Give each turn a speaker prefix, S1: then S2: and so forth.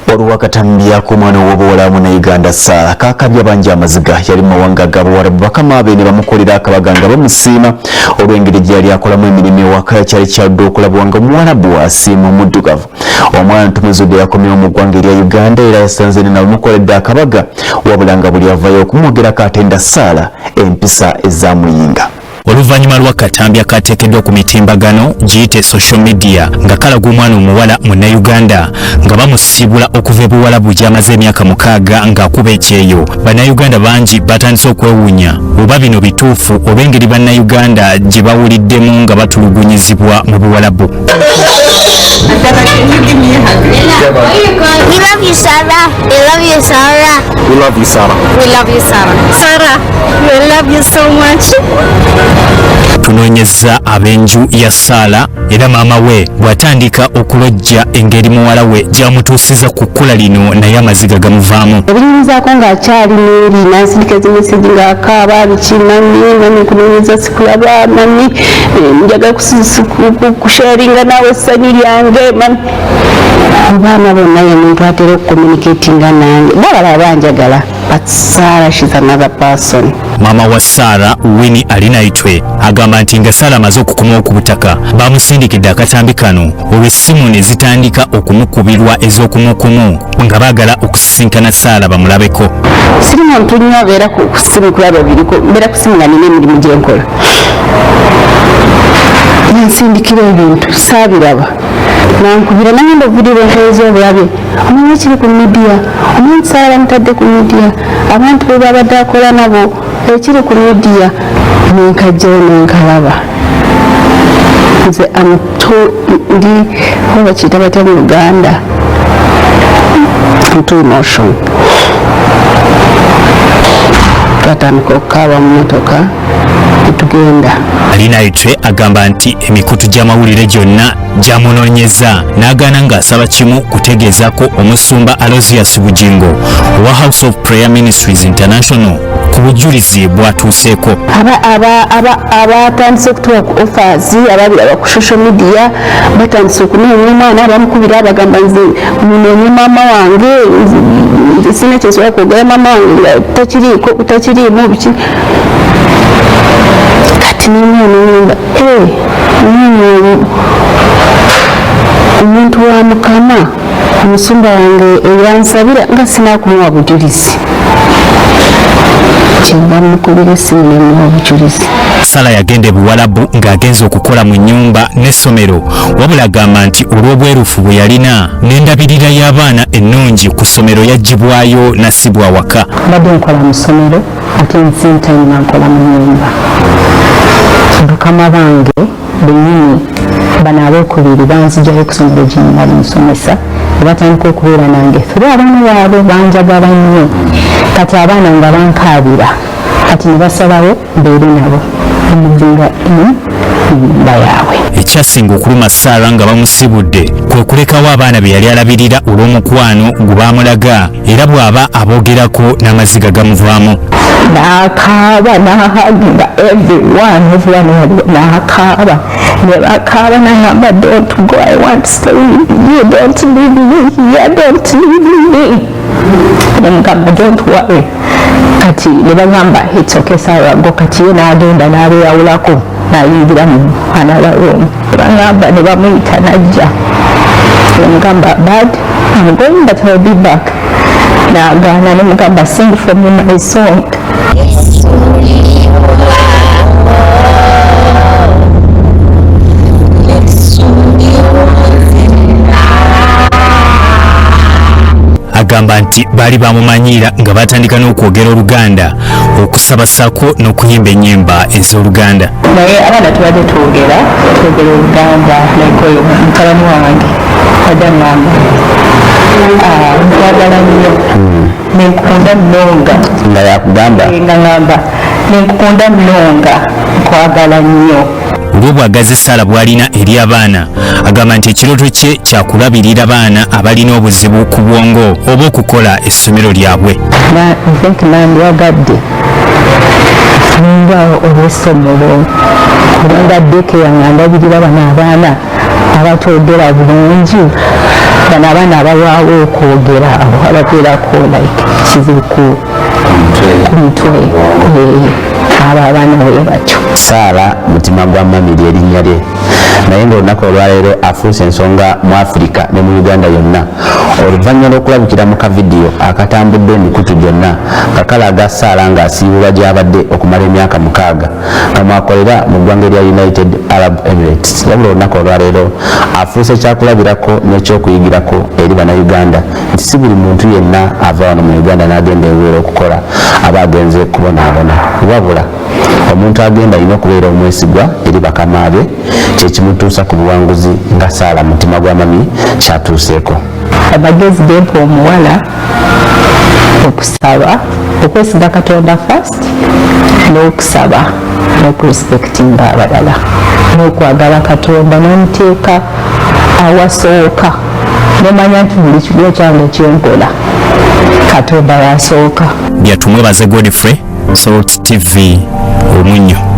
S1: Waliwo akatambi ak'omwana ow'obuwala Munnayuganda Sarah kaakabya bangi amaziga. Yali mu mawanga g'Abawarabu, bakama be ne bamukolera akabaga nga bamusiima olw'engeri gye yali akolamu emirimu ewaka. Kyali kyadde okulabwa nga Omuwarabu asiima omuddugavu. Omwana tumuzudde yakomyewo mu ggwanga erya Uganda era yasanze ne namukoledde akabaga, wabula nga buli avayo okumwogerako atenda Sarah empisa ezamuyinga.
S2: Oluvannyuma lw'akatambi akateekeddwa ku mitimbagano giyite social media nga kalaga omwana omuwala Munnayuganda nga bamusiibula okuva e Buwalabu gy'amaze emyaka 6 ng'akuba ekyeyo, Bannayuganda bangi batandise okwewuunya oba bino bituufu oba engeri Bannayuganda gye bawuliddemu nga batulugunyizibwa mu Buwalabu.
S3: We love you, Sarah. We love you, Sarah.
S1: We love you, Sarah.
S3: We love you, Sarah. Sarah, we love you so much.
S2: Tunoonyezza ab'enju ya Saala era maama we bw'atandika okulojja engeri muwala we gy'amutuusiza ku kkula lino, naye amaziga gamuvaamu.
S4: Ebinyumizaako ng'akyali neeri nansindika ezi message ng'akaaba, biki, "Mummy, mummy, nkunoonyeza sikulaba. Mummy, njagala kusharinga naawe essanyu lyange, mummy." Mu baana bonna ye muntu atera okucommunicatinga nange. Balala banjagala, but Sarah, she's another person.
S2: Maama wa Saara, Winnie Alinaitwe, agamba nti nga Saara amaze okukomawo ku butaka, bamusindikidde akatambi kano, olw'essimu ne zitandika okumukubirwa ez'okumukumu nga baagala okusisinkana Saara bamulabeko.
S4: Siri muntu nnyo abeera ku ssimu kulaba biriko. Mbeera ku ssimu nga nina emirimu gyenkola. Nansindikira ebintu saabiraba, nankubira nagenda obuvidiyo bwenkoleza obulabe, omanyi ekiri ku media, omanyi Saara bamutadde ku media, abantu be babadde akola nabo, ekiri ku media. Nenkajjayo nenkalaba. Nze amto ndi oba bakiyita batya mu Luganda? I'm too emotional. Twatandika okukaaba mu motoka netugenda.
S2: Alinaitwe agamba nti emikutu gy'amawulire gyonna gyamunoonyeza n'agaana, ng'asaba kimu kutegeezako omusumba Aloysius Bugingo owa House of Prayer Ministries International ku bujulizi bw'atuuseeko.
S4: Abatandise okutuwa ku offers, ababiraba ku social media, batandise okunoonya omwana. Bamukubira, abagamba, "Nze munoonye maama wange, nze sina kyensobola kwogera, maama wange nga takiriiko, takiriimu biki." Kati nemwana omwana omuntu wa Mukama, omusumba wange eyansabira nga sinakumuwa bujulizi, kyenva mukubira essimu nemuwa obujulizi.
S2: Sala yagenda e Buwalabu ng'agenza okukola mu nnyumba n'essomero, wabula agamba nti olw'obwerufu bwe yalina n'endabirira y'abaana ennungi ku ssomero, yaggyibwayo n'assibwa awaka.
S5: Mbadde nkola mu ssomero ate same time nga nkola mu nyumba. Bakama bange bennyini bano abookubiri banzijayo ku ssomero gye nali nsomesa ne batandika okubeera nange through abaana baabwe. Banjagala nnyo. Kati abaana nga bankaabira, kati ne basalawo mbeere nabo omuzinga nyumba yaabwe.
S2: Ekyasinga okuluma Saara nga bamusibudde kwe kulekawo abaana be yali alabirira olw'omukwano gwe baamulaga, era bw'aba aboogerako n'amaziga gamuvaamu.
S5: N'akaaba n'ahuginga everyone, everyone waliwo n'akaaba ne bakaaba. Nagamba, "Don't go, I want to stay with you. Don't leave me here, don't leave me." Nemugamba, "Don't worry." Kati ne bagamba, "It's okay, Sarah, go." Kati ye n'agenda n'abeeyawulako n'ayingira mu another room. Ne bagamba, ne bamuyita n'ajja. Nemugamba, "Bad, I'm going, but I'll be back." N'agaana. Nemugamba, "Sing for me my song."
S3: Yesu ndiwo, Yesu ndiwo nzenna.
S2: Agamba nti baali bamumanyiira nga batandika n'okwogera Oluganda, okusaba ssaako n'okuyimba ennyimba ez'Oluganda.
S5: Naye abaana tubadde twogera Oluganda. Like oyo mutabani wange adde aŋŋamba, "Ah, nkwagala nnyo, nenkukunda nnonga."
S1: Nga yakugamba?
S5: Nga ŋŋamba, "Nenkukunda nnonga, nkwagala nnyo."
S2: Olw'obwagazi Saala bw'alina eri abaana, agamba nti ekirooto kye kyakulabirira baana abalina obuzibu ku bwongo oba okukola essomero lyabwe.
S5: I think nandyagadde ninga olw'essomero, kubanga daycare nga ndabirira bano abaana abatogera bulungi. Bano abaana abalwawo okwogera, abo ababeerako like kizibu ku mutwe, abo abaana bwe batyo.
S6: Saara Mutima gwa Mami lyerinnya lye, naye ng'olunaku olwaleero afuuse ensonga mu Afirika ne mu Uganda yonna oluvannyuma lw'okulabikira mu kavidiyo akatambudde emikutu gyonna nga kalaga Saara ng'asiibulwa gy'abadde okumala emyaka 6 nga mwakolera mu ggwanga erya United Arab Emirates. Wabula olunaku olwaleero afuuse kyakulabirako n'ekyokuyigirako eri Bannayuganda nti si buli muntu yenna ava wano mu Uganda n'agenda ebweru okukola aba agenze kubonaabona, wabula omuntu agenda alina okubeera omwesigwa eri bakama be, kyekimutuusa ku buwanguzi nga Saala Mutima gwa Mami kyatuuseeko.
S5: Amagezi gempa omuwala: okusaba, okwesiga Katonda first, n'okusaba, n'okurespectinga abalala, n'okwagala Katonda, n'omuteeka awasooka, nomanya nti buli kigo kyange kyenkola Katonda wasooka.
S2: Byatumwebaze Godfrey, Salt TV, Omunnyo.